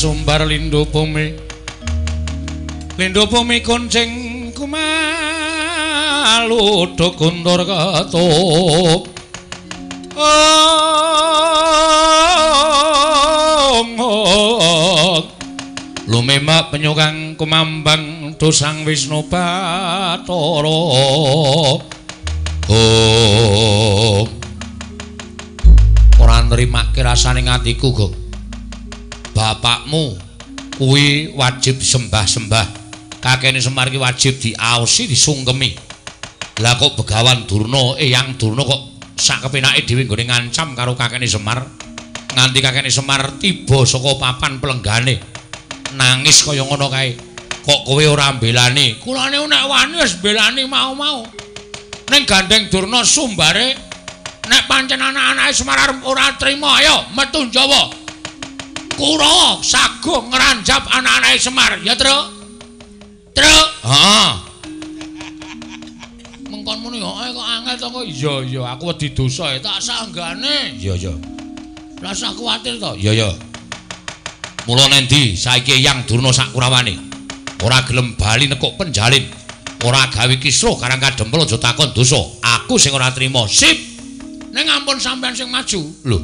Sumbar lindhu bumi. Lindhu bumi kuncing kumalu guntur ketuk. Ong. Lumemak penyukang kumambang dosang Wisnu Bathara. Oh. Ora nrimake rasane atiku, Gong. Bapakmu kuwi wajib sembah-sembah. Kakene Semar ki wajib diaosi, disungkemi. Lah kok Begawan Durna, Eyang Durna kok sak kepenake dhewe nggone ngancam karo kakene Semar. Nganti kakene Semar tiba saka papan pelenggane. Nangis kaya ngono kae. Kok kowe ora mbelani? Kula niku nek wani wis mbelani mau-mau. Ning gandeng Durna sumbare nek pancen anak-anake Semar arep ora trima, ayo metu Jawa. Kurawa sago ngranjap anak-anake Semar, ya, Truk? Truk. Heeh. Mengkon muni kok angel to kok. Iya, iya, aku wedi dosa tak sanggane. Iya, iya. Rasa kuwatir to? Iya, iya. Mula nendi saiki Eyang Durna sak kurawane ora gelem bali nekuk penjalin, ora gawe kisruh karang kadempel aja takon dosa. Aku sing ora trima. Sip. Ning ampun sampean sing maju. Lho.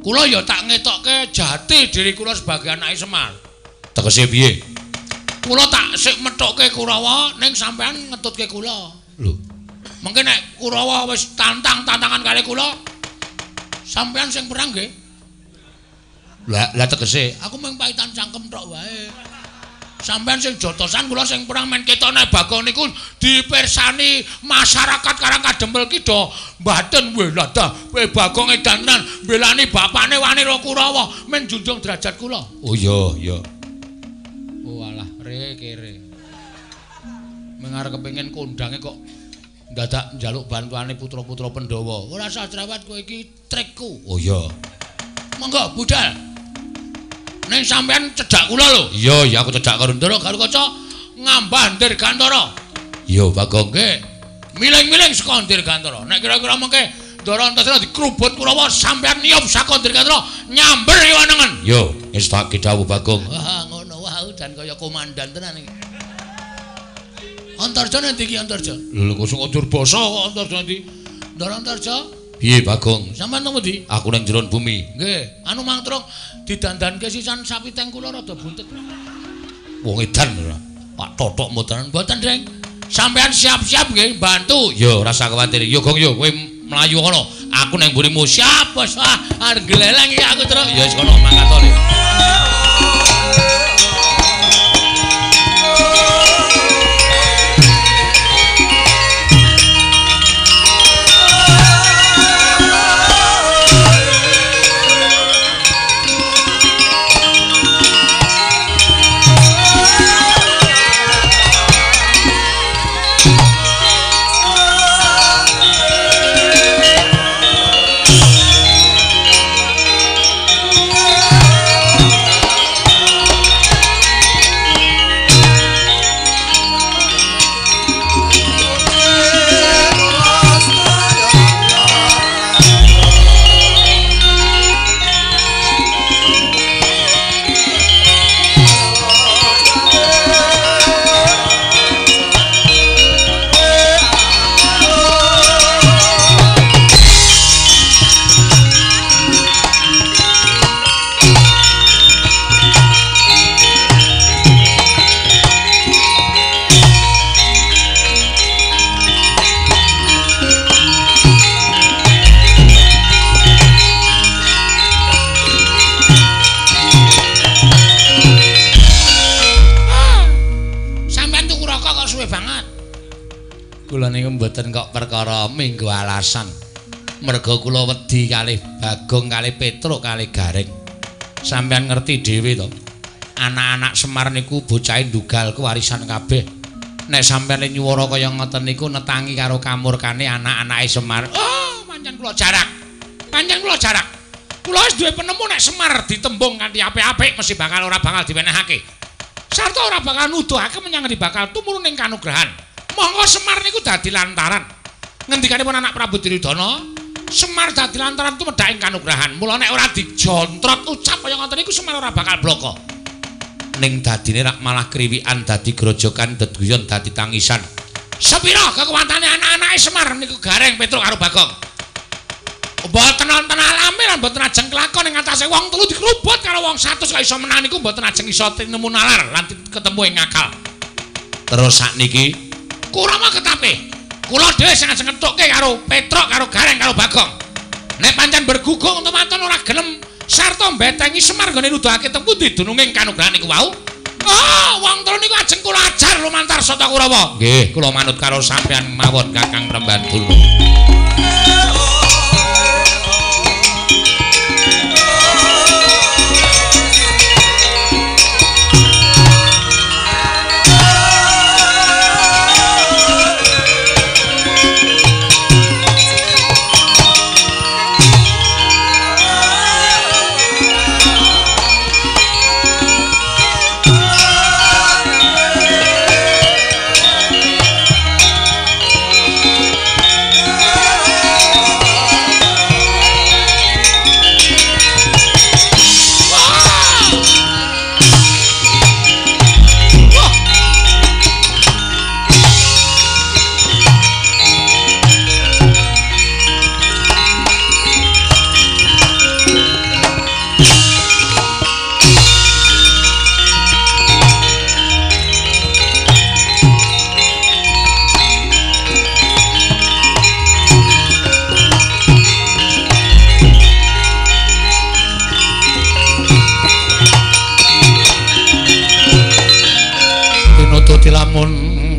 Kula ya tak ngetokke jati diri kula sebagai anake Semar. Tegese piye? Kula tak sik methukke Kurawa ning sampean ngetutke kula. Lho. Mengke nek Kurawa wis tantang-tantangan kali kula, sampean sing perang nggih. Lah, lah tegese aku mung paitan cangkem tok wae. Sampean sing jotosan kula sing perang men ketone Bagong niku dipirsani masyarakat Karang Kadempel ki do mbaten weh lah dah kowe Bagong edan tenan mbelani bapakne wani ro Kurawa men junjung derajat kula. Oh iya iya. Oh alah re kere. Mung arep kepengin kondange kok dadak njaluk bantuane putra-putra Pandhawa. Ora usah cerewet kowe iki trikku. Oh iya. Monggo budal. Ning sampean cedhak kula lho. Iya, iya aku cedhak karo Ndara Garukaca ngambah Dirgantara. Iya, Bagong nggih. Miling-miling saka Dirgantara. Nek kira-kira mengke Ndara Antasena dikrubut Kurawa sampean niyup saka Dirgantara nyamber kiwa nengen. Iya, wis tak dawuh Bagong. Wah, ngono wae dan kaya komandan tenan iki. Antarja nanti iki Antarja. Lho kok sing basa kok Antarja nanti. Ndara Antarja. Piye Bagong? Sampeyan nang ndi? Aku nang jero bumi. Nggih, anu mang truk didandanke sisan sapi teng kula rada buntet. Wong edan ora. Pak Totok mboten. Mboten, Deng. Sampeyan siap-siap nggih bantu. Ya ora usah kuwatir. Ya Gong ya kowe mlayu kono. Aku nang mburimu. Siap, Bos. Ah, arep gleleng iki aku truk. Ya wis kono mangkat to. Kula niku mboten kok perkara minggu alasan. Merga kula wedi kalih Bagong kalih Petruk kalih Gareng. Sampeyan ngerti dhewe to. Anak-anak Semar niku bocahe ndugal kewarisan kabeh. Nek sampeyan nyuwara kaya ngoten niku netangi karo kamurkane anak-anake Semar. Oh, pancen kula jarak. Pancen kula jarak. Kula wis duwe penemu nek Semar ditembung kanthi apik-apik mesti bakal ora bakal diwenehake. Sarta ora bakal nuduhake menyang ngendi bakal tumurun ing kanugrahan. Monggo Semar niku dadi lantaran. Ngendikanipun anak Prabu Duryudana, Semar dadi lantaran tumedhaking kanugrahan. Mula nek ora dijontrot ucap kaya ngoten niku Semar ora bakal bloko. Ning dadine rak malah kriwikan dadi grojokan deduyon dadi tangisan. Sepira kekuwatane anak-anake Semar niku Gareng, Petruk karo Bagong. Mboten wonten alame lan mboten ajeng kelakon ing atase wong telu dikrubut karo wong 100 kok iso menang niku mboten ajeng iso tinemu nalar lan ketemu ing akal. Terus sakniki Kurawa ketape. Kula dhewe sing ajeng ngethukke karo Petruk karo Gareng karo Bagong. Nek pancen bergugung temanten ora gelem sarta mbetengi Semar nggone nuduhake teng pundi dununging kanugrahan niku wau. Oh, wong telu niku ajeng kula ajar lumantar Sata Kurawa. Nggih, kula manut karo sampeyan mawon Kakang Remban Durna.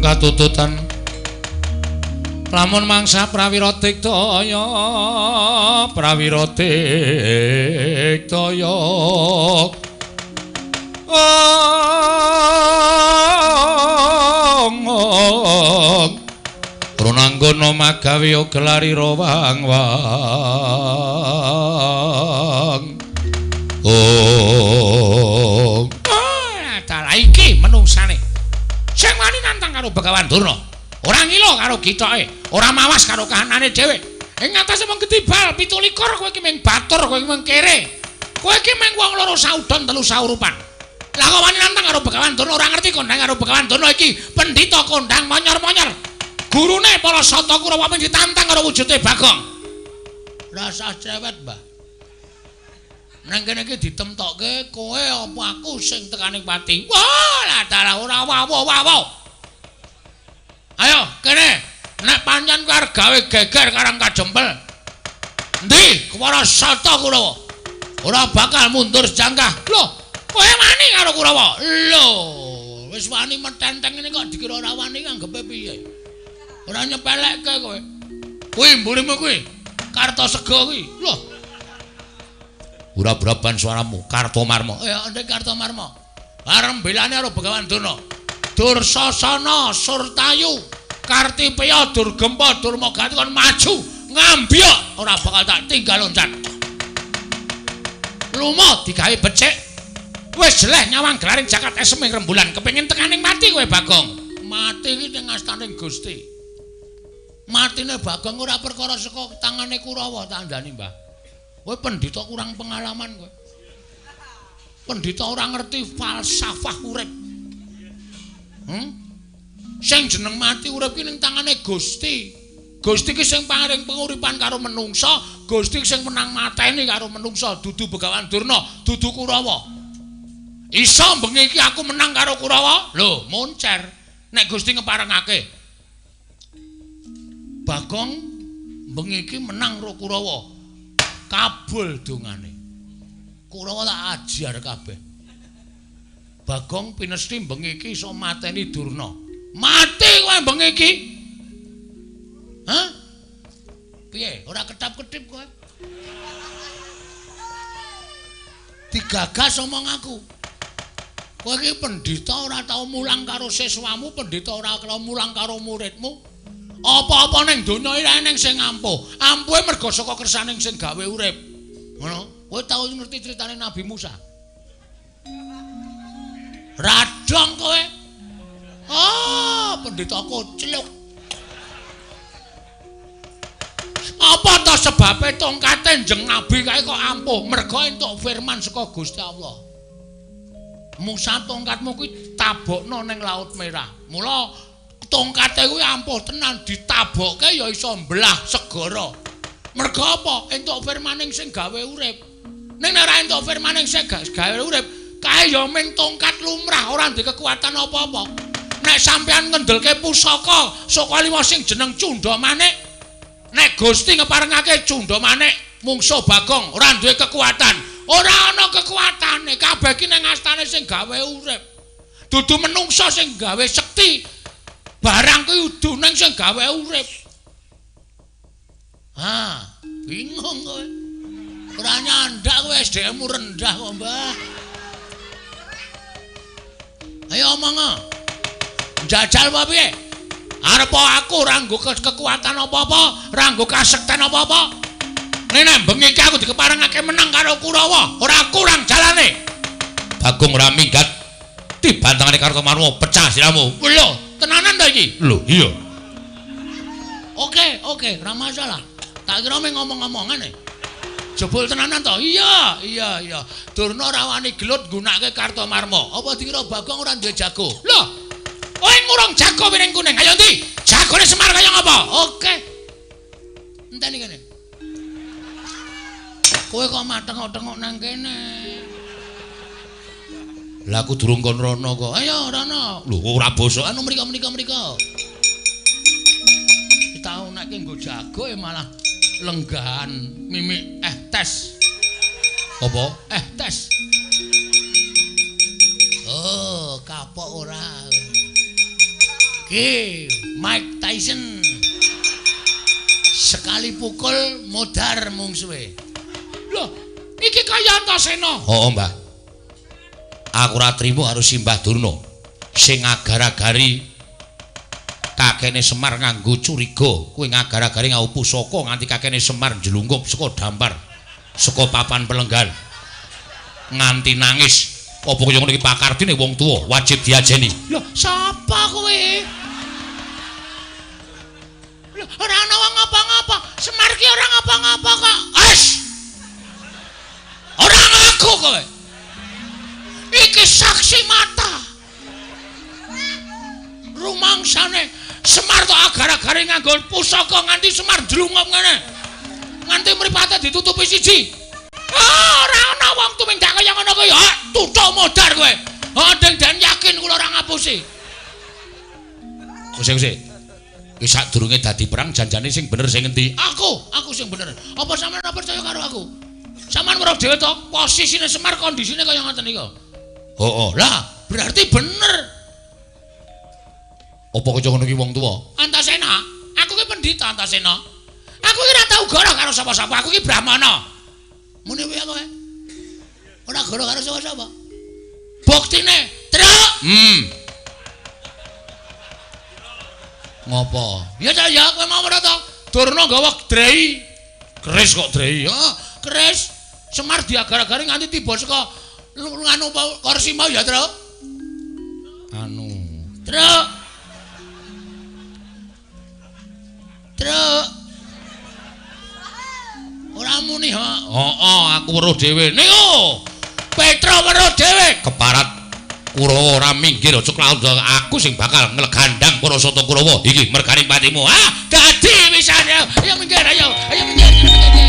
Katututan lamun mangsa prawira diktaya prawira diktaya ong runanggana magawe gelari rawang wang ong dalah iki menungsane sing wani nantang karo Begawan Durna, ora ngilo karo githoke, ora mawas karo kahanane dhewe. Ing atase mung ketibal 27 kowe iki mung batur, kowe iki mung kere. Kowe iki mung wong loro saudon telu saurupan. Lah kok wani nantang karo Begawan Durna ora ngerti kondang karo Begawan Durna iki pendhita kondang monyor-monyor. Gurune para Sata Kurawa mung ditantang karo wujude Bagong. Rasah cewet, Mbah. Nang kene iki ditemtokke kowe apa aku sing tekaning pati. Wah, lah dalah ora wawo-wawo. Ayo kene, nek pancen kowe arep gawe geger karang kajempel. Endi para Sata Kurawa? Ora bakal mundur sejangkah. Lho, kowe wani karo Kurawa? Lho, wis wani metenteng ngene kok dikira ora wani anggepe piye? Ora nyepelekke kowe. Kuwi mburimu kuwi. Kartasega kuwi. Lho. Ura-uraban suaramu, Kartomarma. Ya, ndek Kartomarma. Arep belane karo Begawan Durna. Dursasana, Surtayu, Kartipeya, Durgempa, Durmagati kon maju, ngambyok ora bakal tak tinggal loncat. Lumo digawe becik. Wis jeleh nyawang gelaring jagat esem ing rembulan, kepengin tekaning mati kowe Bagong. Mati iki ning astaning Gusti. Matine Bagong ora perkara saka tangane Kurawa tak andani, Mbah. Kowe pendhita kurang pengalaman kowe. Pendhita ora ngerti falsafah urip. Sing jeneng mati urip ki ning tangane Gusti. Gusti ki sing paring penguripan karo menungsa, Gusti sing menang mateni karo menungsa, dudu Begawan Durna, dudu Kurawa. Iso bengi iki aku menang karo Kurawa? Lho, moncer. Nek Gusti ngeparengake. Bagong bengi iki menang karo Kurawa. Kabul dongane. Kurawa tak ajar kabeh. Bagong pinesti bengi iki iso mateni Durna. Mati kowe bengi iki. Hah? Piye? Ora ketap-ketip kowe. Digagas omong aku. Kowe iki pendhita ora tau mulang karo siswamu, pendhita ora tau mulang karo muridmu. Apa-apa ning donya iki eneng sing ampuh. Ampuhe mergo saka kersaning sing gawe urip. Ngono. Kowe tau ngerti critane Nabi Musa? Radong kowe. Ah, pendhita kocluk. Apa ta Apa sebabe tongkate Njeng Nabi kae kok ampuh? Mergo entuk firman saka Gusti Allah. Musa tongkatmu kuwi tabokno ning Laut Merah. Mula tongkate kuwi ampuh tenan, ditabokke ya iso mbelah segara. Mergo apa? Entuk firmaning sing gawe urip. Ning nek ora entuk firmaning sing gawe urip, kae ya mung tongkat lumrah, ora ndek kekuatan apa-apa. Nek sampean ngendelke pusaka Sukalima sing jeneng Cunda Manik, nek Gusti ngeparengake Cunda Manik mungsuh Bagong ora duwe kekuatan. Ora ana kekuatane, kabeh ki ning astane sing gawe urip. Dudu menungsa sing gawe sekti. Barang kuwi udu ning sing gawe urip. Ha, bingung kowe. Ora nyandak kowe, SDM-mu rendah kok, Mbah. Ayo omong. Jajal apa piye? Arep aku ora nggo kekuatan apa-apa, ora nggo kasekten apa-apa. Nek bengi iki aku dikeparengake menang karo Kurawa, ora kurang jalane. Bagong ora minggat, dibantangane Kartomarma pecah siramu. Lho, tenanan ta iki? Lho, iya. Oke, oke, ora masalah. Tak kira mung ngomong-ngomongan e. Jebul tenanan to? Iya, iya, iya. Durna ora wani gelut nggunakake Kartomarma. Apa dikira Bagong ora duwe jago? Lho, kowe ngurung jago piring kuning. Ayo ndi? Jagone Semar kaya ngapa? Oke. Enteni kene. Kowe kok matengok-tengok nang kene. Lah aku durung kon rono kok. Ayo rono. Lho ora bosok anu mriko mriko mriko. Tau nek nggo jago malah lenggahan mimik tes. Apa? Tes. Oh, kapok ora. Ki Mike Tyson. Sekali pukul modar mungsuhe. Loh, iki kaya Antasena. Heeh, Mbah. Aku ora trimo karo Simbah Durna sing agar-agari kakene Semar nganggo curiga, kuwi ngagar-agari nganggo pusaka nganti kakene Semar njlungkup saka dampar, saka papan pelenggan. Nganti nangis. Apa kaya ngono iki pakardine wong tuwa wajib diajeni. Lho, sapa kowe? Lho, ora ana wong ngapa-ngapa. Semar ki ora ngapa-ngapa kok. Wes. Ora ngaku kowe. Iki saksi mata. Rumangsane Semar tok agar-agare nganggo pusaka nganti Semar ndlungup ngene. Nganti mripate ditutupi siji. Ah, ora ana wong tumindak kaya ngono kuwi. Ha, tutuk modar kowe. Ha, den yakin kula ora ngapusi. Kuse-kuse. Iki sadurunge dadi perang janjane sing bener sing ngendi? Aku sing bener. Apa sampeyan ora percaya karo aku? Sampeyan weruh dhewe to, posisine Semar kondisine kaya ngoten niku. Heeh. Lah, berarti bener. Apa kaya ngono ki wong tuwa? Antasena, aku ki pendhita Antasena. Aku ki ora tau goroh karo sapa-sapa, aku ki brahmana. Muni piye kowe? Ora goroh karo sapa-sapa. Buktine, Truk. Ngopo? Ya ta ya, kowe mau ora to? Durna nggawa drei. Keris kok drei? Heeh, keris. Semar diagar-agari nganti tiba saka nganu kursi mau ya, Truk. Anu, Truk. Truk. Ora muni, ha. Heeh, aku weruh dhewe. Niku. Petro weruh dhewe keparat Kurawa ora minggir aja klaut aku sing bakal nglegandang para sata Kurawa. Iki mergane patimu. Ah, dadi pisan ya. Ayo minggir, ayo. Ayo minggir. Minggir.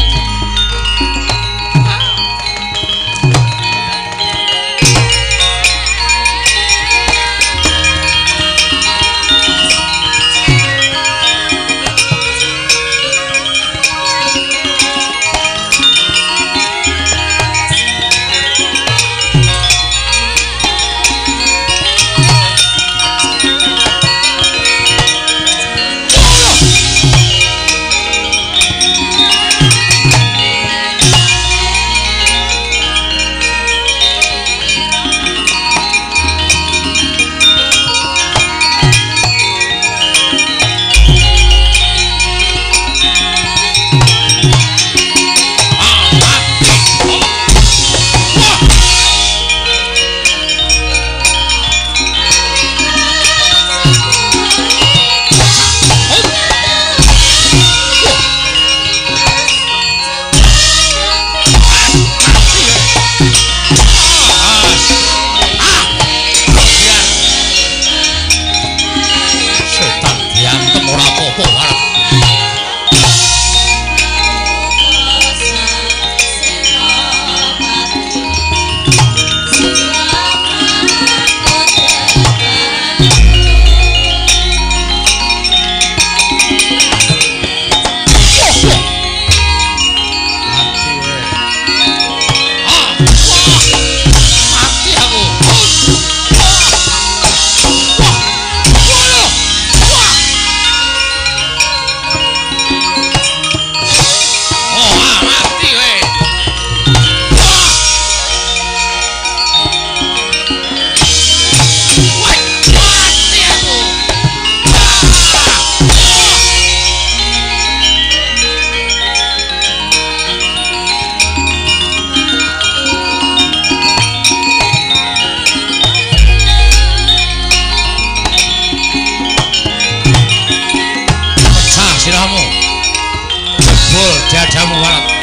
Jebol dadamu walat.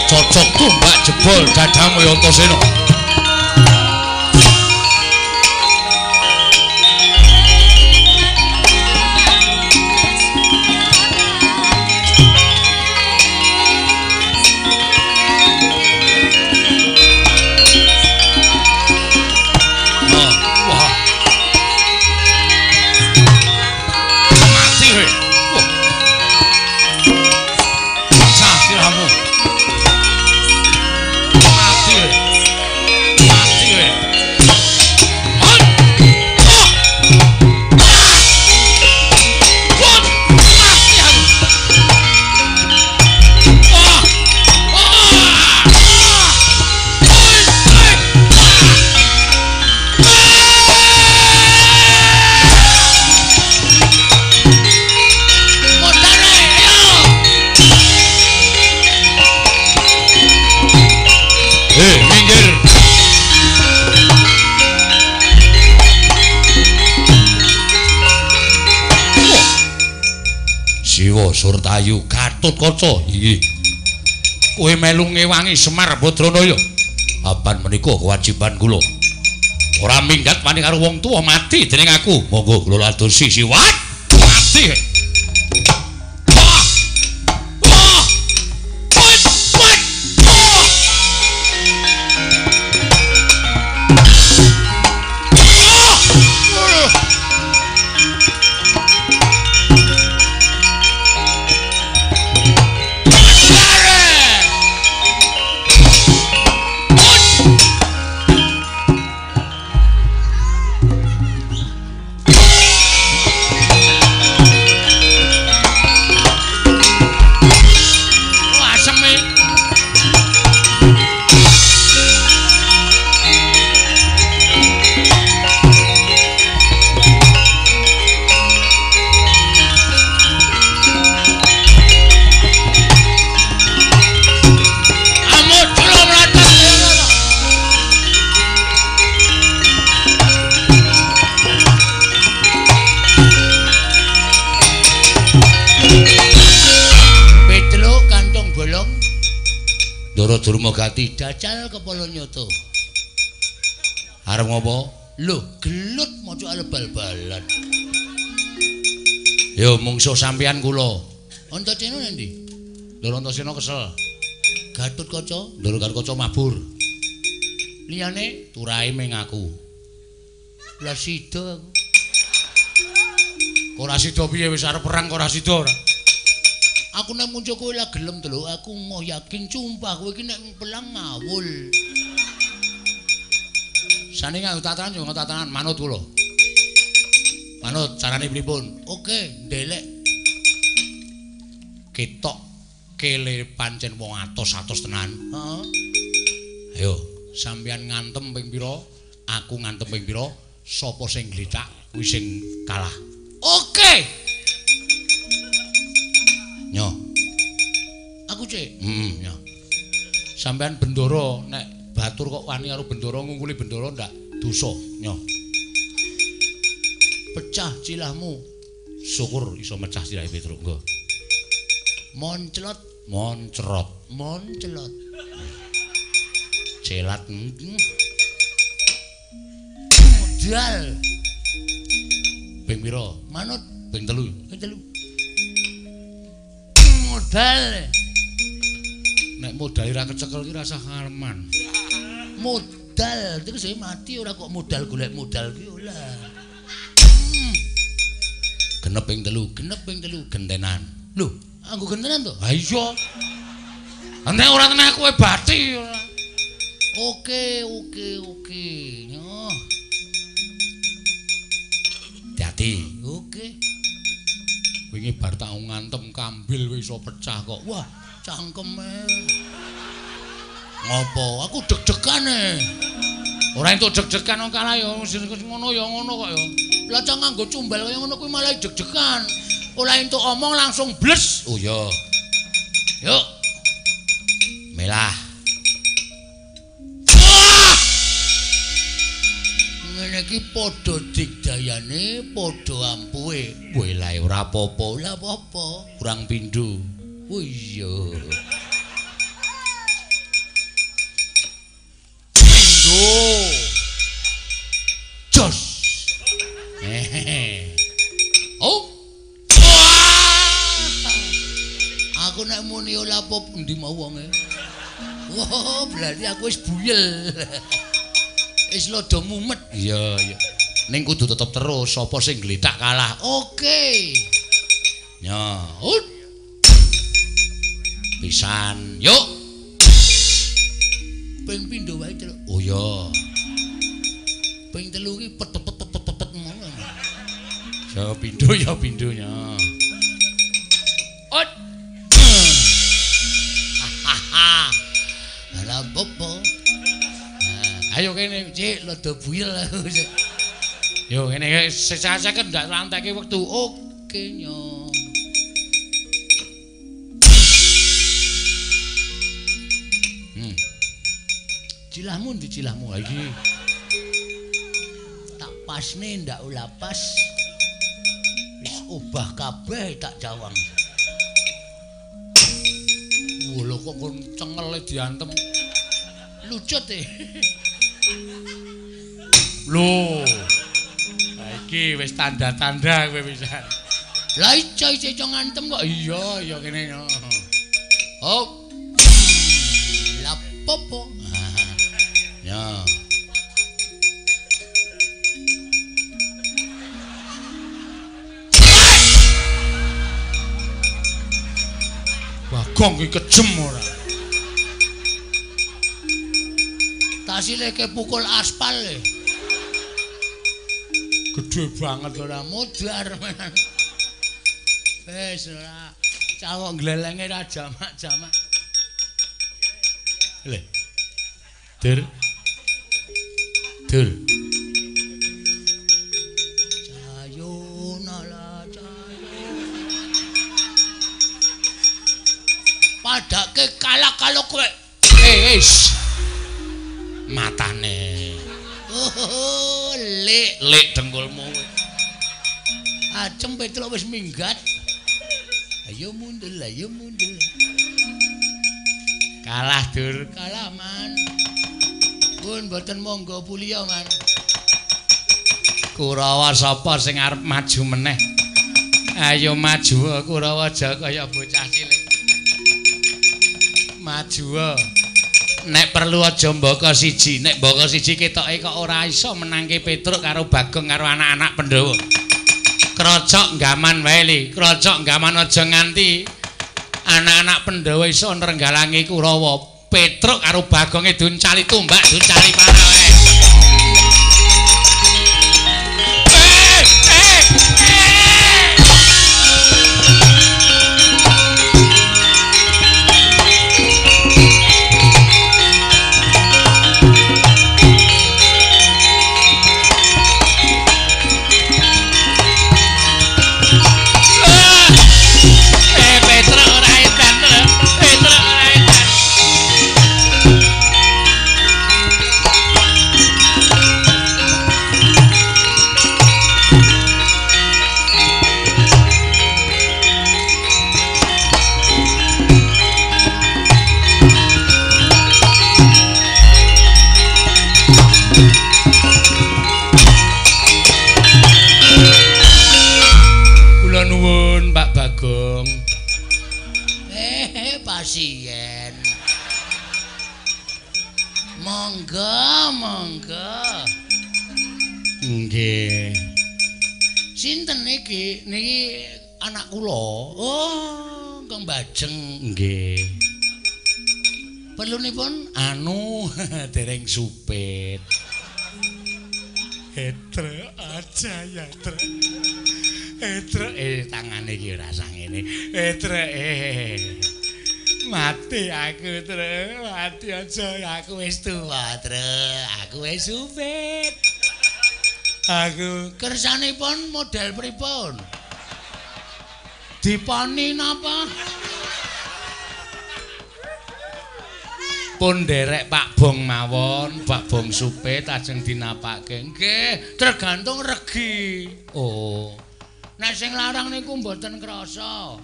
Cocok tumbak jebol dadamu ya Antasena. Wah. Mati kowe. Wah. Pecah sirahmu. Mati. Mati kowe. Han. Oh. Wah. Mati aku. Wah. Wah. Oi, oi. Modare, ayo. Minggir. Wah. Siwa Surtayu Gatotkaca inggih. Kowe melu ngewangi Semar Badranaya. Apan menika kewajiban kula. Ora minggat wani karo wong tuwa mati dening aku. Monggo kula ladosi siwat. Mati. Wah. Wah. Wah. Wah. Wah. Wah, aseme. Amuk jelo mlatet. Petruk kantong bolong. Ndara Durmagati jajal kepala nyata. Arep ngopo? Lho, gelut maca arep bal-balan. Yo mungsuh sampeyan kula. Antasena nendi? Ndara Antasena kesel. Gatotkaca, Ndara Gatotkaca mabur. Liyane turahe ming aku. Lah sida aku. Kok ora sida piye wis arep perang kok ora sida ora? Aku nek muncul kowe lah gelem to lho, aku moh yakin sumpah kowe iki nek pelang ngawul. Sane nganggo tatanan yo nganggo tatanan manut kula. Manut carane pripun? Oke, ndelek. Ketok kele pancen wong atos-atos tenan. Heeh. Ayo, sampeyan ngantem ping pira? Aku ngantem ping pira? Sapa sing glithak kuwi sing kalah. Oke. Nyo. Aku cek. Heeh, nyo. Sampeyan bendara nek batur kok wani karo bendara ngungkuli bendara ndak dosa, nyo. Pecah cilahmu. Syukur iso mecah silahe Petruk, nggo. Monclot, moncrot, monclot. Celat. Modal. Ping pira? Manut ping 3. Ping 3. Modal. Nek modal ora kecekel ki rasah ngaleman. Modal terus saya mati ora kok modal golek modal ki ora. Genep ping 3, genep ping 3 gentenan. Lho, anggo gentenan to? Ha iya. Nek ora tenan kowe bathi ora. Oke, oke, oke. Nyoh. Hati-hati. Oke. Wingi bar tak ngantem kambil wis iso pecah kok. Wah, cangkeme. Ngopo? Aku deg-degan e. Ora entuk deg-degan wong kalah ya ngono ya ngono kok ya. Lah cah nganggo cumbal kaya ngono kuwi malah deg-degan. Ora entuk omong langsung bles. Oh iya. Yuk. Melah. Ngene iki padha digdayane, padha ampuhe. Weh lah ora apa-apa. Lah apa-apa? Kurang pindho. Oh iya. Pindho. Jos. Hehehe. Oh. Aku nek muni ora apa endi mau wonge. Wah, berarti aku wis buyel. Wis lodo mumet. Iya, iya. Ning kudu tetep terus, sapa sing glethak kalah. Oke. Ya, ut. Pisan, yuk. Ping pindho wae, Truk. Oh iya. Ping telu iki pet pet pet pet pet ngono. Ya pindho ya pindho ya. Ut. Hahaha. Lah opo? Ayo kene, Cik, rada buyel aku. Yo kene sesaseken ndak lanteke wektu. Oke, nyo. Cilahmu ndi cilahmu iki? Tak pasne ndak ula pas. Wis obah kabeh tak jawang. Wah, lho kok kon cengele diantem. Lucut e. Lho. Lah iki wis tanda-tanda kowe pisan. Lah iso iso ngantem kok. Iya, iya kene. Hop. Lah popo. Ya. Bagong iki kejem ora. Tasileke pukul aspal e. Gedhe banget ora modar. Wis ora cawok glelenge ra jamak-jamak. Lho. Dur. Dur. Cayuna la cayo. Padake kalah kalau kowe. Wis. Matane. Oh, lek lek dengkulmu kowe. Acem Petruk wis minggat. Ayo mundur, ayo mundur. Kalah dur, kalah man. Pun mboten monggo puliya man. Kurawa sapa sing arep maju meneh? Ayo maju Kurawa aja kaya bocah cilik. Maju. Nek perlu aja mbaka siji, nek mbaka siji ketoke kok ora iso menangke Petruk karo Bagong karo anak-anak Pandhawa. Krocok nggaman wae li, krocok nggaman aja nganti anak-anak Pandhawa iso nrenggalangi Kurawa. Petruk karo Bagonge duncali tumbak, duncali panah wae. Pasien. Monggo, monggo. Nggih. Sinten niki? Niki anak kula. Oh, Kang Bajeng. Nggih. Perlunipun anu dereng supit. Etre aja ya, Tre. Etre tangane iki ora sangene. Etre. Mati aku, Tru. Mati aja, aku wis tuwa, Tru. Aku wis supit. Aku kersanipun model pripun? Diponi napa? Pun nderek Pak Bong mawon, Pak Bong supit ajeng dinapake. Nggih, tergantung regi. Oh. Nek sing larang niku mboten krasa.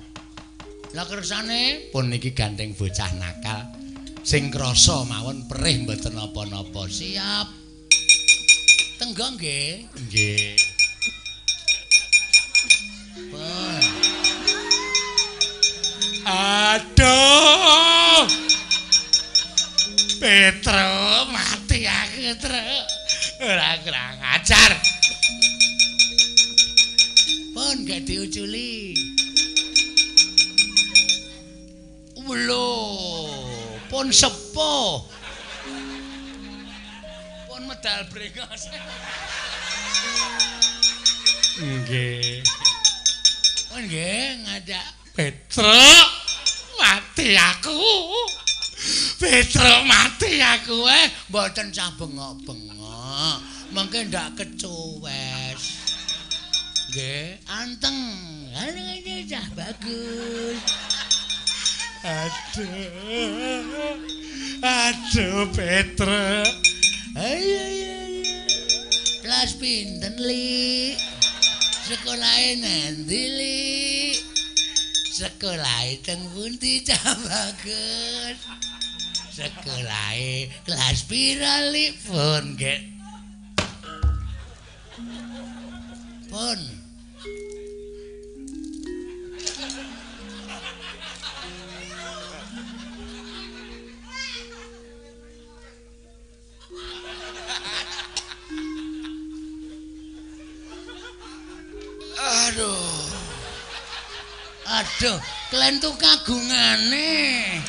Lah kersane pun niki gandeng bocah nakal. Sing krasa mawon perih mboten napa-napa. Siap. Tenggo nggih. Nggih. Pun. Aduh. Petro mati aku, Tru. Ora kurang ajar. Pun gak diuculi. Lho, pun sepuh. Pun medal brengos. Nggih. Pun nggih ngajak Petro mati aku. Petro mati aku mboten sah bengok-bengok. Mengke ndak kecuwes. Nggih, anteng. Anteng cah bagus. Aduh. Aduh Petro. Ayo ayo. Kelas pinten, Li? Sekolahe nanti, Li? Sekolahe teng pundi cah bagus? Sekolahe kelas pira, Li? Pun nggih. Pun. Aduh. Aduh, klentu kagungane.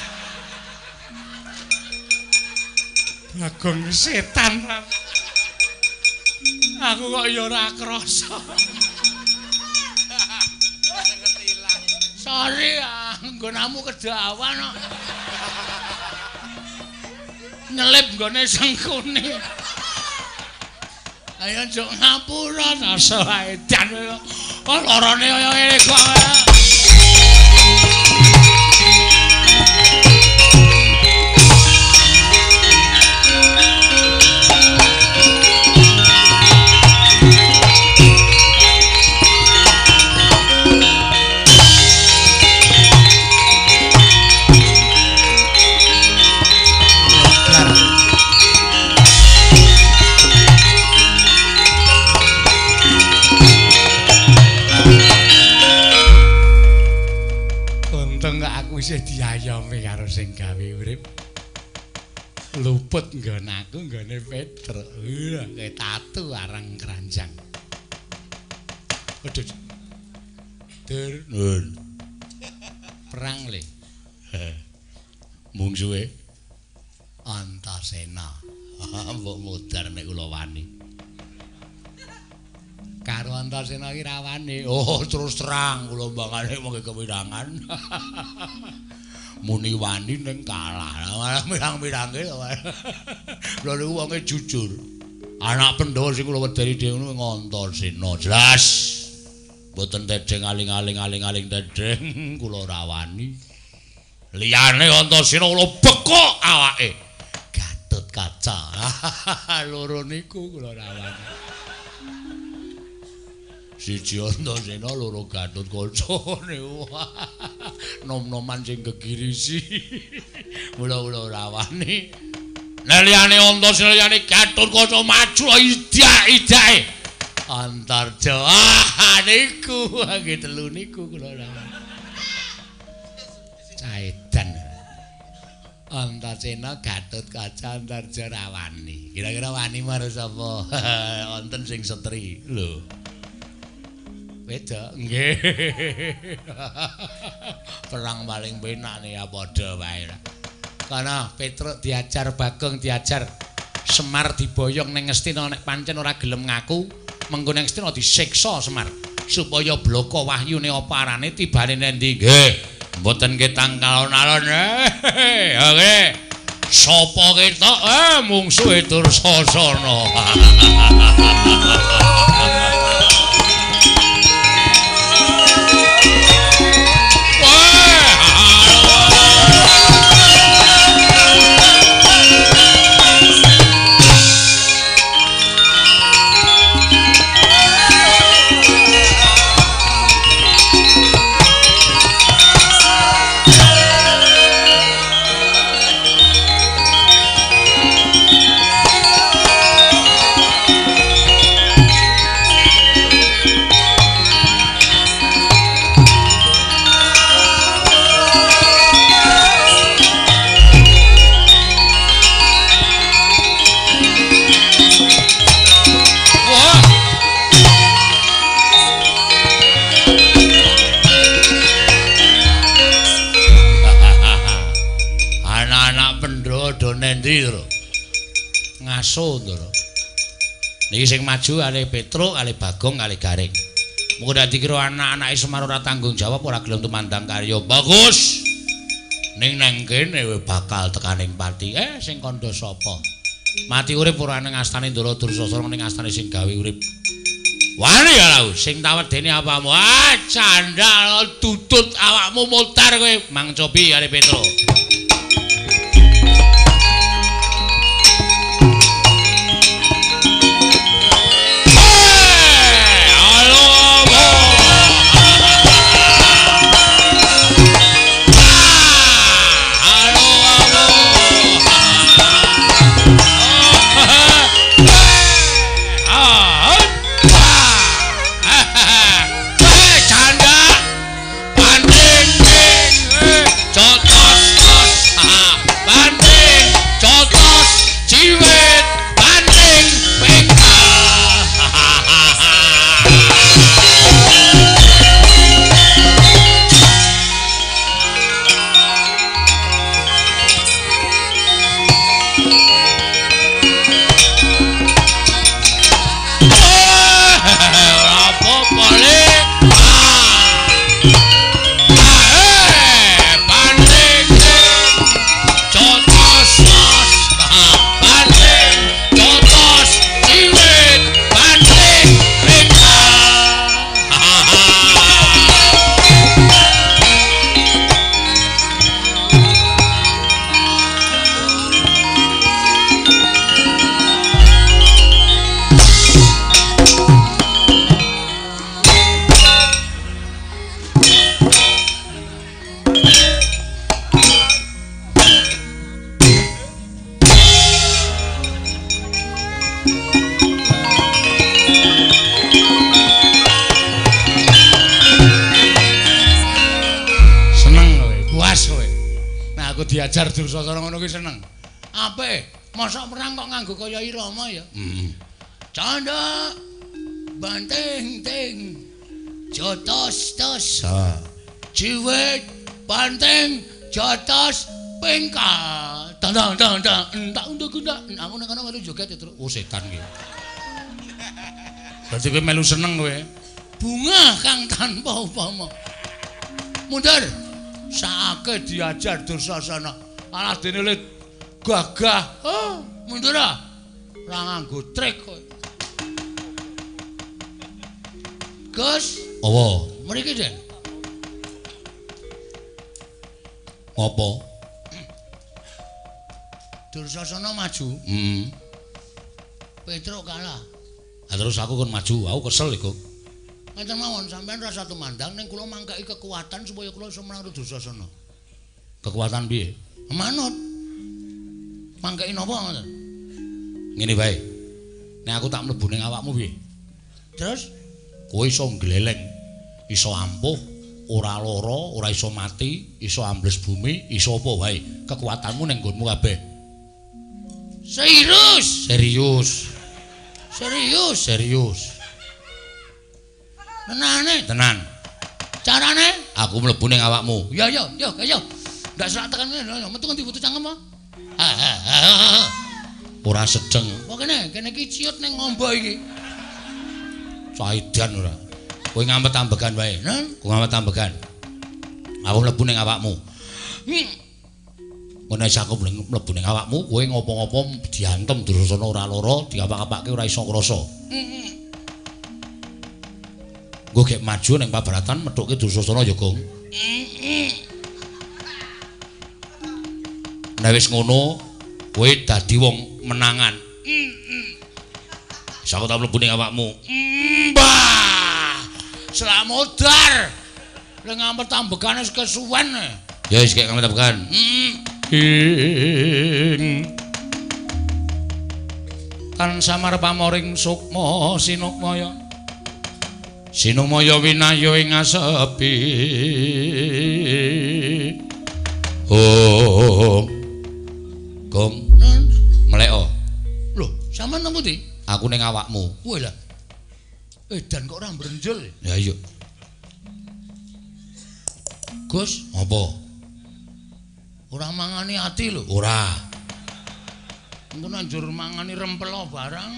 Bagong setan. Aku kok ya ora krasa. Sorry, nggonamu kedawan kok. Nyelip nggone sengkune. Ayo njuk ngapura rasa edan. Oh, lorone kaya ngene kok. Isih diayomi karo sing gawe urip. Luput nggon aku nggone Petro. Kayak tatu arang keranjang. Waduh. Dur. Nun. Perang le. Mungsuhe Antasena. Mbok modar nek kula wani. Karo Antasena iki ra wani. Oh, terus terang kula mbangane mengke kewirangan. Muni wani ning kalah. Mirang-mirange. Lha niku wonge jujur. Anak Pandhawa sing kula wedeni dhewe ngono Antasena. Jelas. Mboten tedheng aling-aling aling-aling tedheng kula ora wani. Liyane Antasena kula bekok awake. Gatotkaca. Loro niku kula ora wani. Siji Antasena, loro Gatotkaca niku. Nom-noman sing gegirisi. Mula kula ora wani. Nek liyane Antasena liyane Gatotkaca maju idak-idake. Antarja. Ah niku nggih telu niku kula ora wani. Caedan. Antasena, Gatotkaca, Antarja ra wani. Kira-kira wani marang sapa? Wonten sing setri. Lho. Wedok nggih. Perang paling penak nih ya padha wae. Kana Petruk diajar, Bagong diajar, Semar diboyong ning Ngastina nek pancen ora gelem ngaku, mengko ning Ngastina disiksa Semar supaya bloko wahyune apa arane tibane nendi. Nggih. Mboten ketang kalon-alon. Oke. Sapa ketok? Mungsuhe Dursasana. Ngaso ndoro. Niki sing maju kalih Petruk, kalih Bagong, kalih Gareng. Mungko ndak dikira anak-anake Semar ora tanggung jawab, ora gelem tumandang karya. Bagus. Ning nang kene bakal tekaning pati. Sing kandha sapa? Mati urip ora ning astane Ndara Dursasana, ning astane sing gawe urip. Wani ya lau, sing tawedene apamu? Ah, candal tutut awakmu mutar kowe. Mang Cobi kalih Petruk. Diajar Dursasana ngono kuwi seneng. Apik, mosok perang kok nganggo kaya irama ya. Heeh. Candha banting ting jotos tos. Ciwit banting jotos pengkal. Tandang tandang entak untuk untak. Aku nang kono melu joget terus. Oh setan ki. Berarti kowe melu seneng kowe. Bunga kang tanpa upama. Mundur. Saake diajar Dursasana. Alah dene le gagah. Oh, mundur ah. Ora nganggo trik kowe. Gus, apa? Mriki, Den. Apa? Dursasana maju. Heeh. Petruk kalah. Lah terus aku kon maju, aku kesel iku. Ngeten mawon sampean rasa tumandang ning kula mangkeki kekuatan supaya kula iso menang Dursasana. Kekuatan piye? Manut. Mangkeki napa ngoten? Ngene wae. Nek aku tak mlebu ning awakmu piye? Terus kowe iso ngleleng, iso ampuh, ora lara, ora iso mati, iso ambles bumi, iso apa wae. Kekuatanmu ning nggonmu kabeh. Serius? Serius. Serius, serius. Tenane, tenan. Carane aku mlebu ning awakmu. Ya ya ya ya. Ndak serak tekan ngene, metu ngendi butuh cangkem apa? Ora sedeng. Apa kene? Kene iki ciut ning ngombo iki. Caidan ora. Kowe ngamet ambegan wae. Kowe ngamet ambegan. Aku mlebu ning awakmu. Ngono wis aku mlebu ning awakmu, kowe ngopo-ngopo diantem Dursasana ora lara, diapak-apake ora iso krasa. Nggo gek maju ning pabaratan methuke Dursasana ya, Gong. Nek wis ngono, kowe dadi wong menangan. Wis aku tak mlebu ning awakmu. Mbah! Slamodar. Lha ngampet ambekane wis kesuwen. Ya wis gek ngampet ambekan. Ing tan samar pamoring sukma sinukmaya. Sinukmaya winaya ing asepi. Oh. Gong, meleko. Lho, sampean nang pundi? Aku ning awakmu. Kowe lah. Edan kok ora mbrenjel. Ya iya. Gus, apa? Ora mangani ati lho. Ora. Engko njur mangani rempelo barang.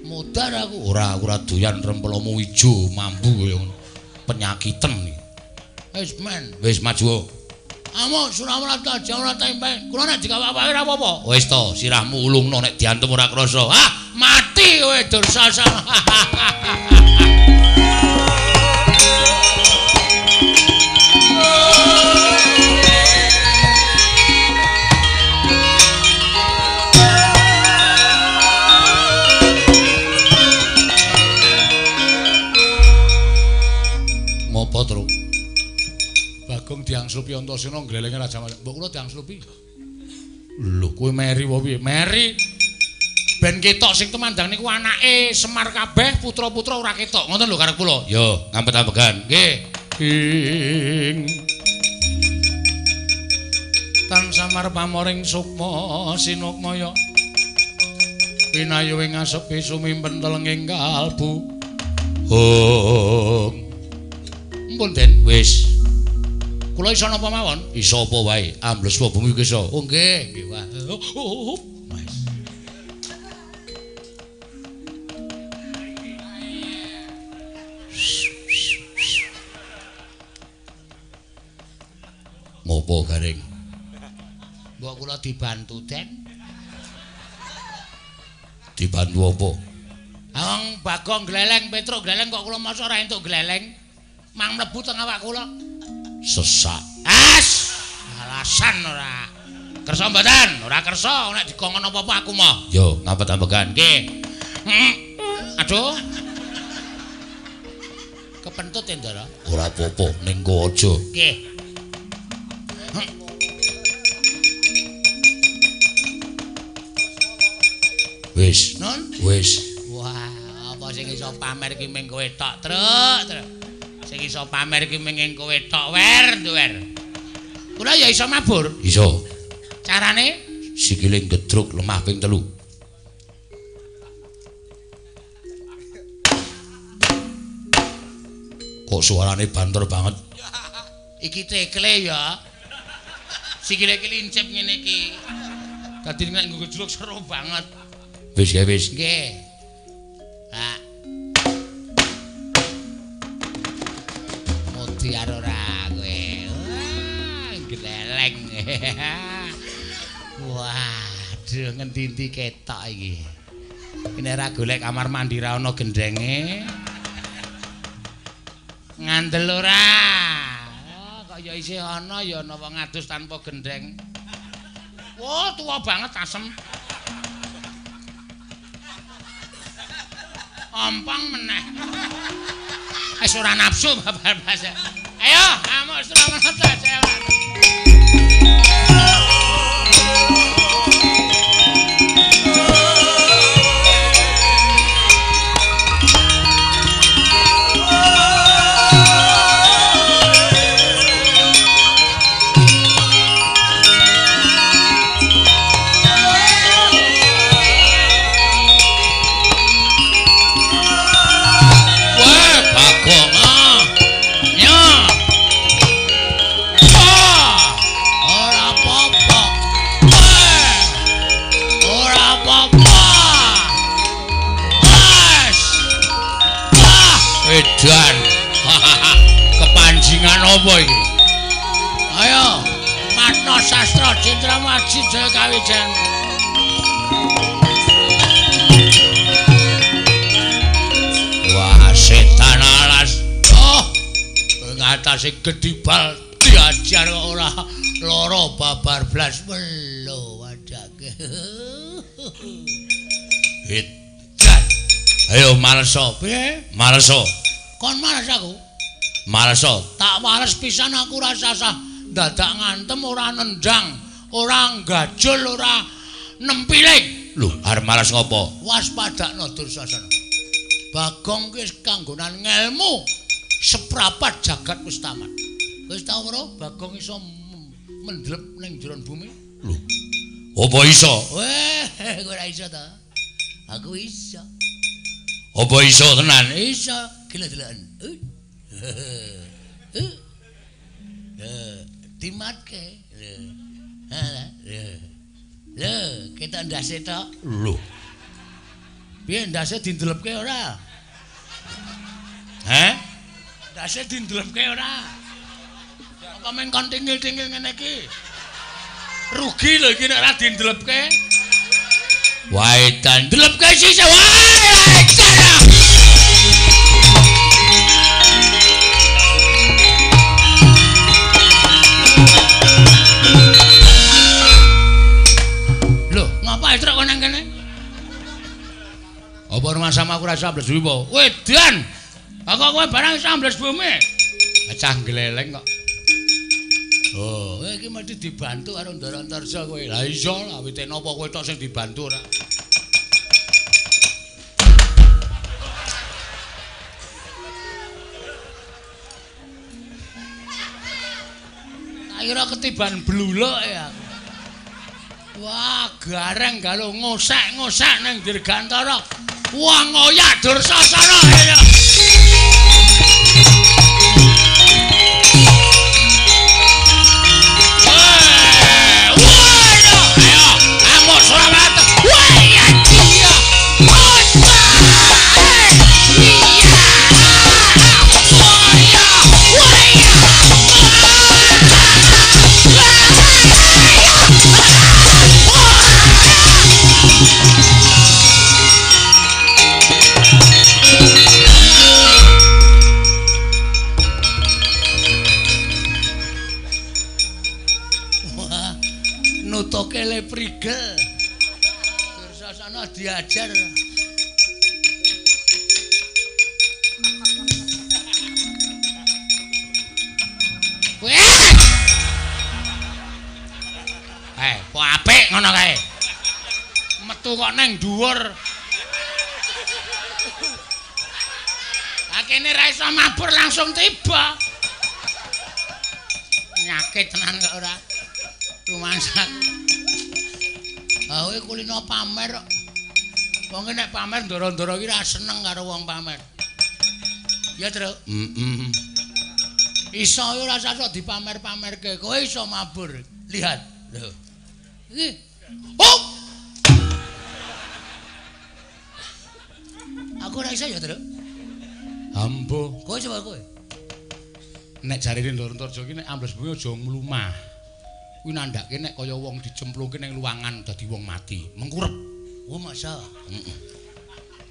Modar aku. Ora, aku ora doyan rempelomu ijo mambu kaya ngono. Penyakiten iki. Wis men. Wis maju. Amuk Surawarta aja ora tempe. Kula nek dikawak-awake ora apa-apa. Wis to, sirahmu ulungno nek diantem ora krasa. Ah, mati kowe Dursasana. Ngopo, Truk? Bagong diangslupi Antasena nglelenge Raja Mas. Mbok kula diangslupi. Lho, kowe meri apa piye? Meri. Ben ketok sing tumandang niku anake Semar kabeh, putra-putra ora ketok. Ngoten lho karep kula. Yo, ngampet-ambekan. Nggih. Ing tan samar pamoring sukma sinukmaya. Pinayu ing asepi sumimpen telenging kalbu. Hong. Mpun Den, wis. Kula iso napa mawon? Iso apa wae, ambles apa bumi iso. Oh nggih, nggih wae. Wis. Ngopo garing? Mbok kula dibantu, Den. Dibantu apa? Wong Bagong gleleng, Petruk gleleng kok kula mosok ora entuk gleleng. Mang mlebu teng awak kula. Sesak. As, alasan ora. Kersa mboten? Ora kersa, nek dikongkon apa-apa aku moh. Yo, ngampet-ambekan. Nggih. Aduh. Kepentut ya, Ndara? Ora apa-apa, ning kowe aja. Nggih. Wis. Nun? Wis. Wah, apa sing iso pamer ki ming kowe tok, Truk, Truk. Sing iso pamer ki ming kowe tok, wer, wer. Kula ya iso mabur. Iso. Carane sikile gedruk lemah ping 3. Kok suarane banter banget. Iki tekle ya. Sikile iki lincip ngene iki. Dadi nek nggo gejruk seru banget. Wis ya wis. Nggih. Ha. Modiar ora kowe. Wah, gleleng. Waduh, ngendi-endi ketok iki. Nek ora golek kamar mandi ra ana gendenge. Ngandel ora. Oh, kok ya isih ana ya ana wong adus tanpa gendeng. Wah, tuwa banget asem. Ompong meneh. Wis ora nafsu babar-babar. Ayo, amuk Suramarta jalan. Edan. Kepanjingan apa iki? Durna Sastra Jenderal Aji Jaya Kawijayan. Wah, setan alas. Oh, ngatasi gedibal diajar kok ora lara babar blas melo wadake. Edan. Ayo maleso. Piye? Maleso. Kon males aku. Maleso. Tak wales pisan aku ora sasah dadak ngantem ora nendang, ora gajul, ora nempiling. Lho, arep males ngopo? Waspadakno Dursasana. Bagong ki wis kanggonan ngelmu seprapat jagat wis tamat. Wis tau ora Bagong iso mendlep ning jero bumi? Lho. Apa iso? Weh, kowe ora iso ta? Aku iso. Apa iso tenan? Iso. Gila deloken. Dimatke. Lho, ketok ndase tok. Lho. Piye ndase dindelepke ora? Heh? Ndase dindelepke ora? Apa men kon tingil-tingil ngene iki? Rugi lho iki nek ora dindelepke. Wae dan ndelepke sisih. Wae edan. Lho, ngapa truk kok nang kene? Apa rumah sama aku rasa ambles bumi apa? Wedan. Aku kowe barang iso ambles bumi. Cah gleleng kok. Oh, kowe iki mesti dibantu karo Ndara Antarja kowe. Lah iya lah, wite napa kowe tok sing dibantu ora? Tak kira ketiban bluluk ya. Wah, gareng galo ngosek-ngosek ning Dirgantara. Wah, ngoyak Dursasana ya. Nutuke le prigel. Dursasana diajar. Weh. Kok apik ngono kae. Metu kok nang dhuwur. Akene ra iso mabur langsung tiba. Nyakit tenan kok ora. Rumasak. Ah kowe kulino pamer kok. Wong nek pamer ndoro-ndoro iki ra seneng karo wong pamer. Ya, Truk. Heeh. Iso ora usah dipamer-pamerke. Kowe iso mabur. Lihat. Lho. Iki. Oh. Aku ora iso ya, Truk. Ambo. Kowe coba kowe. Nek jarene Ndara Antarja iki nek ambles bumi aja mlumah. Kuwi nandhake nek kaya wong dicemplungke ning luwangan dadi wong mati, mengkurep. Oh, masa? Heeh.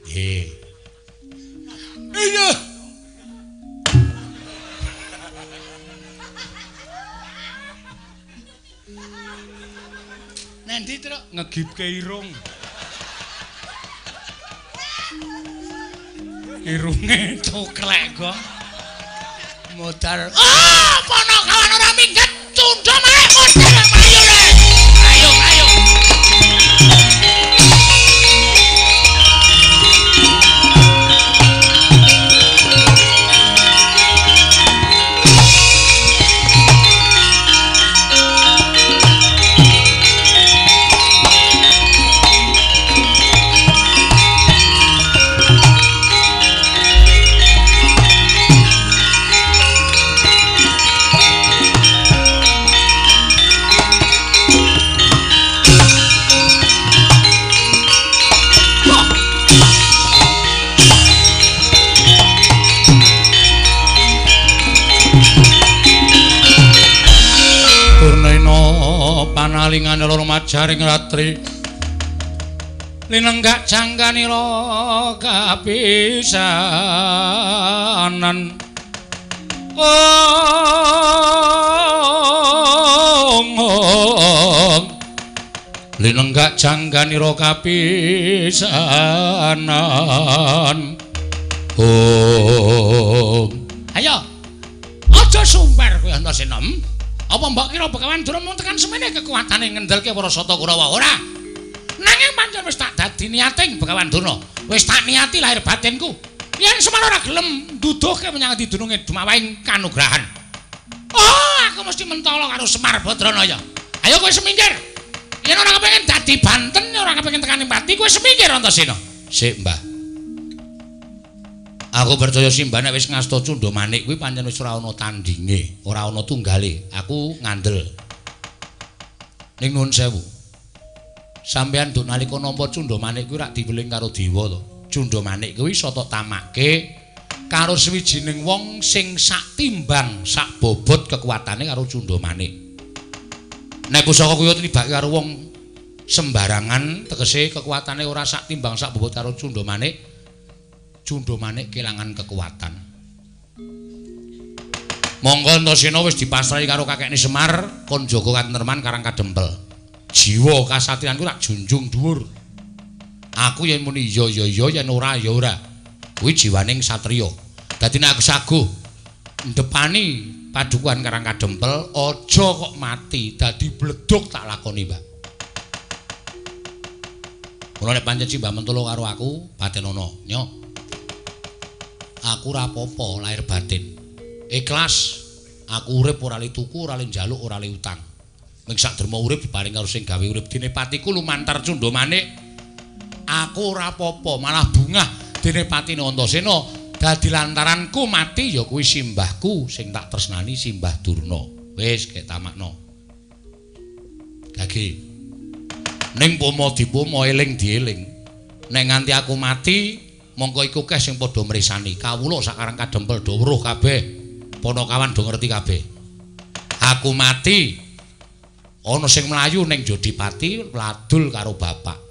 Nggih. Iya. Nanti Truk ngegipke irung. Irunge coklek kok. Modar. Ah, ponokawan ora minggat, tundha maneh modar ayo le. Ayo, ayo. Kalingane loro majaring ratri linenggak jangkanira kapisanan. Ong ong linenggak jangkanira kapisanan. Ong ayo aja sumper kowe Antasena. Apa mbok kira Begawan Durna mung tekan semene kekuatane ngendelke para Sata Kurawa? Ora. Nanging pancen wis tak dadi niating Begawan Durna. Wis tak niati lahir batinku. Yen Semar ora gelem nduduhke menyang dununge dumawahing kanugrahan. Oh, aku mesti mentolo karo Semar Badranaya. Ayo kowe semingkir. Yen ora kepengin dadi banten, ora kepengin tekan pati, kowe semingkir Antasena. Sik, Mbah. Aku percaya Simbah nek wis ngasta Cundha Manik kuwi pancen wis ora ana tandinge, ora ana tunggale. Aku ngandel. Ning nuwun sewu. Sampeyan nduk nalika nampa Cundha Manik kuwi rak diweling karo dewa to. Cundha Manik kuwi iso tok tamake karo sawijining wong sing sak timbang, sak bobot kekuatane karo Cundha Manik. Nek pusaka kuwi tinibake karo wong sembarangan, tegese kekuatane ora sak timbang sak bobot karo Cundha Manik. Cundha Manik kelangan kekuatan. Monggo Antasena wis dipasrahi karo kakekne Semar kon jaga katentreman Karang Kadempel. Jiwa kasatriyanku tak junjung dhuwur. Aku yen muni iya ya iya, yen ora ya ora. Kuwi jiwaning satriya. Dadi nek aku saguh ndepani padukuhan Karang Kadempel, aja kok mati, dadi bledug tak lakoni, Mbah. Mula nek pancen Simbah mentolo karo aku, patenono, nyo. Aku ora apa-apa lahir batin. Ikhlas aku urip ora li tuku, ora li njaluk, ora li utang. Ming sak derma urip diparing karo sing gawe urip. Dene patiku lumantar Cundha Manik. Aku ora apa-apa, malah bungah dene patine Antasena dadi lantaranku mati ya kuwi simbahku sing tak tresnani Simbah Durna. Wis gek tamakno. Gage. Ning pomo dipomo eling dieling. Nek nganti aku mati mongko iku keh sing padha mresani. Kawula sakarang Kadempel do weruh kabeh. Panakawan do ngerti kabeh. Aku mati ana sing mlayu ning Jodipati ladul karo bapak.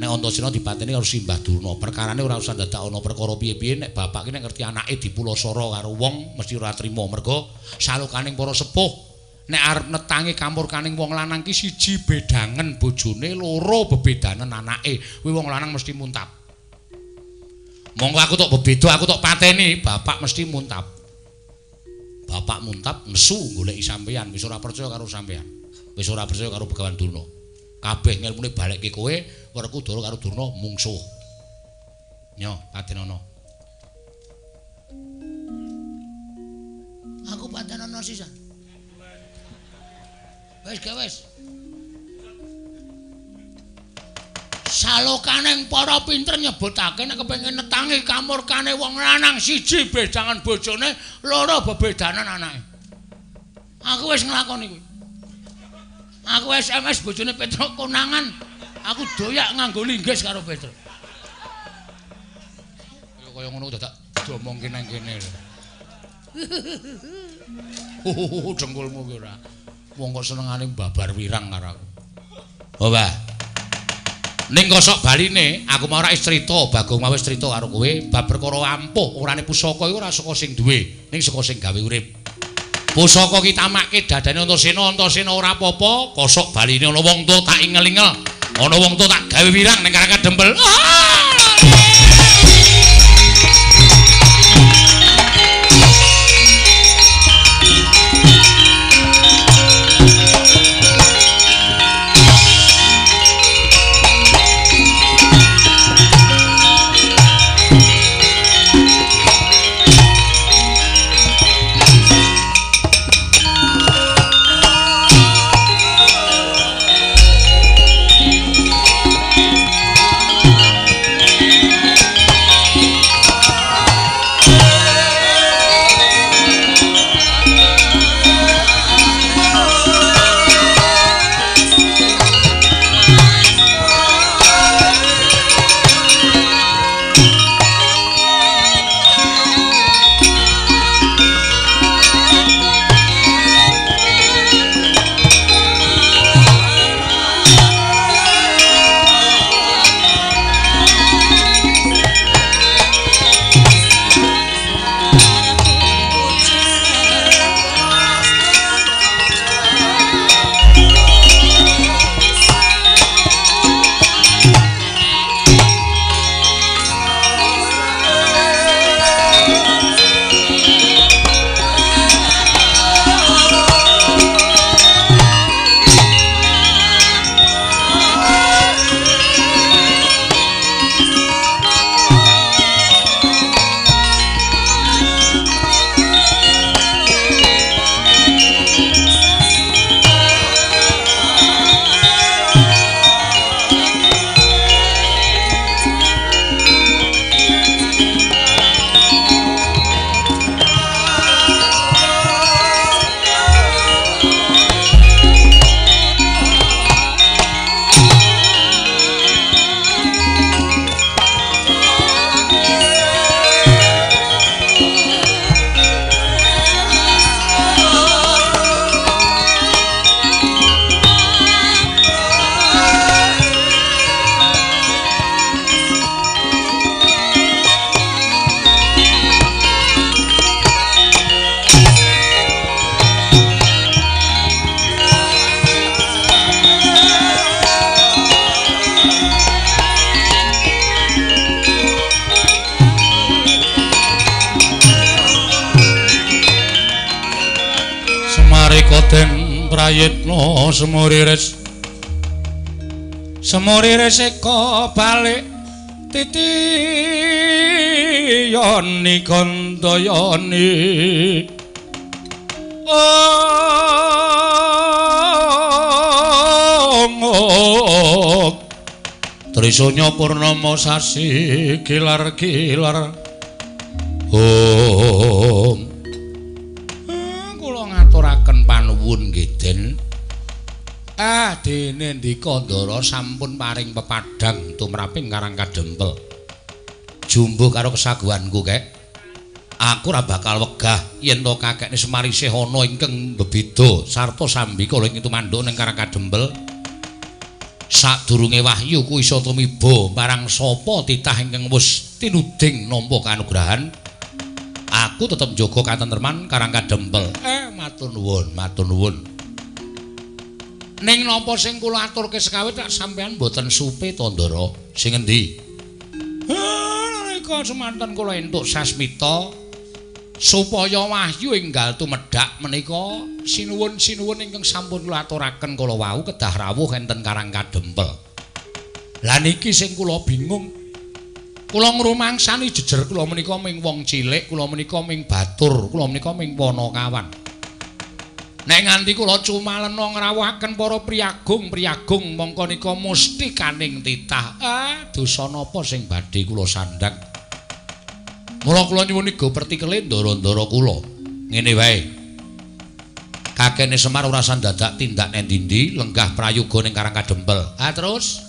Nek Antasena dipateni karo Simbah Durna, perkarane ora usah dadak ana perkara piye-piye. Nek bapak ki nek ngerti anake dipulasara karo wong mesti ora trima. Mergo salukaning para sepuh nek arep netangi kamurkaning wong lanang ki siji bedangen bojone, loro bebedanen anake. Kuwi wong lanang mesti muntap. Monggo aku tok bebeda, aku tok pateni, bapak mesti muntap. Bapak muntap nesu goleki sampeyan, wis ora percaya karo sampeyan. Wis ora percaya karo Begawan Durna. Kabeh ngelmune balekke kowe, Werkudara karo Durna mungsuh. Nyo, patenono. Aku patenono sisan. Wis ge wis. Salokaning para pinter nyebutake nek kepengin netangi kamurkane wong lanang siji bedangan bojone, loro bebedanan anake. Aku wis nglakoni kuwi. Aku SMS bojone Petruk konangan, aku doyak nganggo linggis karo Petruk. Kaya ngono dadak diomongke nang kene lho. Dengkulmu ki ora. Wong kok senengane babar wirang karo aku. Oh, Mbah. Ning kosok baline aku mau ora wis crita, Bagong mau wis crita karo kowe bab perkara ampuh orane pusaka iku ora saka sing duwe, ning saka sing gawe urip. Pusaka ki tamake dadane Antasena, Antasena ora apa-apa, kosok baline ana wong tuwa tak ingel-ingel, ana wong tuwa tak gawe wirang ning Karang Kadempel. Prayitna semuriris. Semuriris eka balik titi yoni kandayani. Ong Trisanya purnama sasi kilar-kilar. Om. Kula ngaturaken panuwun nggih, Den. Ah, dene ndika Ndara sampun paring pepadhang tumraping Karang Kadempel. Jumbuh karo kesaguhanku, Kek. Aku ora bakal wegah yen to kakekne Semar isih ana ingkang bebeda sarta sambikala ing tumanduk ning Karang Kadempel. Sadurunge wahyu ku iso tumiba marang sapa titah ingkang wis tinuding nampa kanugrahan, aku tetep njaga katentreman Karang Kadempel. Matur nuwun, matur nuwun. Ning napa sing kula aturke sekawit tak sampean mboten supe to, Ndara? Sing endi? Nalika semanten kula entuk sasmita supaya wahyu enggal tumedhak menika sinuwun-sinuwun ingkang sampun kula aturaken kala wau kedah rawuh enten Karang Kadempel. Lah niki sing kula bingung. Kula ngrumangsani jejer kula menika ming wong cilik, kula menika ming batur, kula menika ming panakawan. Nek nganti kula cumalena ngrawuhaken para priyagung-priyagung mongko nika mustikaning titah. Ah, dosa napa sing badhe kula sandhang? Mula kula nyuwun iga pertikele ndara-ndara kula. Ngene wae. Kakene Semar ora sandadak tindak neng ndi-ndi, lenggah prayoga ning Karang Kadempel. Ah terus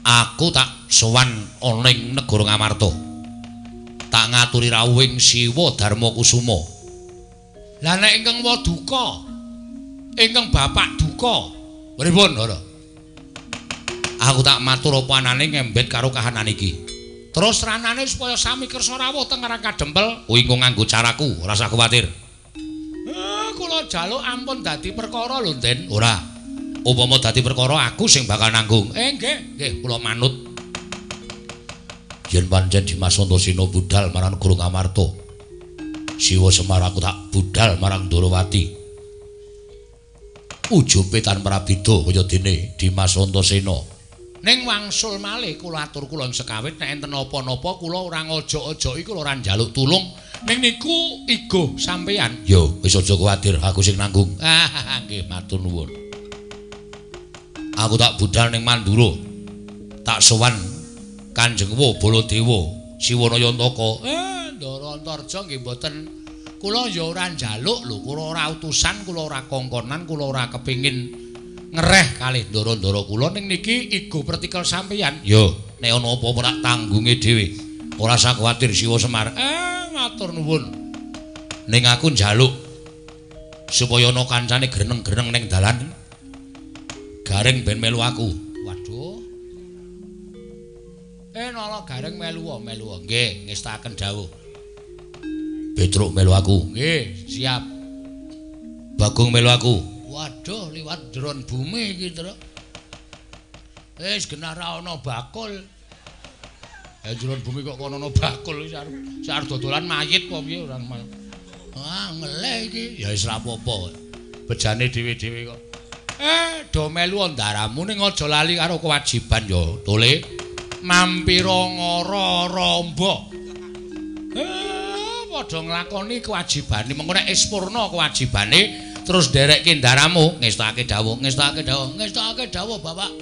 aku tak sowan ana ing negara Ngamarta. Tak ngaturi rawuhing Siwa Darma Kusuma. Lah nek ingkang waduka, ingkang bapak duka, pripun, Ndara? Aku tak matur apa anane ngembet karo kahanan iki. Terus ranane supaya sami kersa rawuh teng Karang Kadempel, kuwi engko nganggo caraku, ora usah kuwatir. Kula jaluk ampun dadi perkara lho, Den. Ora. Upama dadi perkara aku sing bakal nanggung. Nggih, nggih, kula manut. Yen pancen Dimas Antasena budal marang negara Ngamarta, Siwa Semar aku tak budal marang Ndorowati. Ujube tanpa prabida kaya dene Dimas Antasena. Ning wangsul malih kula atur kula ing sekawit nek enten napa-napa kula ora ngojok-ojoki, kula ora njaluk tulung. Ning niku igo sampeyan. Yo, wis aja kuwatir, aku sing nanggung. Ah, nggih, matur nuwun. Aku tak budal ning Mandura. Tak sowan Kanjeng Wa Baladewa Siwana Yantaka. Ndara Antarja nggih mboten, kula ya ora njaluk lho, kula ora utusan, kula ora kongkonan, kula ora kepengin ngereh kalih ndara-ndara kula. Ning niki igo pertikel sampeyan. Yo, nek ana apa-apa tak tanggunge dhewe. Ora usah kuwatir Siwa Semar. Matur nuwun. Ning aku njaluk supaya ana kancane greneng-greneng ning dalan. Gareng ben melu aku. Waduh. Nala Gareng melu melu. Nggih, ngestaken dawuh. Petruk melu aku. Nggih, siap. Bagong melu aku. Waduh, liwat jeron bumi iki, Tru. Wis genah ra ana bakul. Jeron bumi kok kono ana bakul iki arep dodolan mayit apa piye ora. Ah, ngeleh iki. Ya wis ra apa-apa. Bejane dhewe-dhewe kok. Do melu ndaramu ning aja lali karo kewajiban ya, Tole. Mampira ngara ramba. Padha nglakoni kewajibane. Mengko nek wis purna kewajibane terus nderekke ndaramu, ngestake dawuh, ngestake dawuh, ngestake dawuh, Bapak.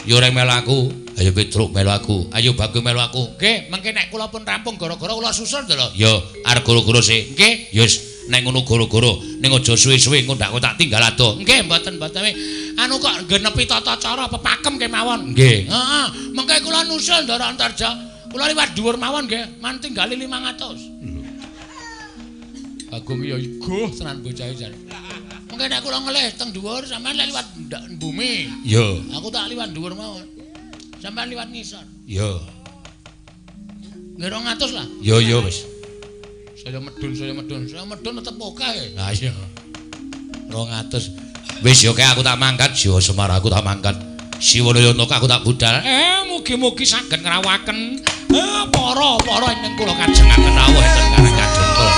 Yo reng melu aku, ayo Petruk melu aku, ayo Bagong melu aku. Nggih, mengke nek kula pun rampung gara-gara kula susul to lho. Yo, arep goro-goro sik. Nggih, ya wis nek ngono goro-goro, ning aja suwe-suwe engko ndak tak tinggal adoh. Nggih, mboten-mboten. Anu kok genepi tata cara pepakem kemawon. Nggih. Heeh, mengke kula nusul Ndara Antarja. Kula liwat dhuwur mawon nggih, man tinggali 500. Bagong ya iguh tenan bocah jan. Mengke nek kula ngelih teng dhuwur sampean lek liwat bumi. Iya. Aku tak liwat dhuwur mawon. Sampean liwat ngisor. Iya. Nggih 200 lah. Iya iya wis. Saya medun, saya medun, saya medun tetep akeh. Ha iya. 200. Wis yo aku tak mangkat, Siwa Semar aku tak mangkat. Siwana Yantaka aku tak budal. Mugi-mugi saged ngrawuhaken para-para ingkang kula kajengaken rawuh enten Karang Kadempel.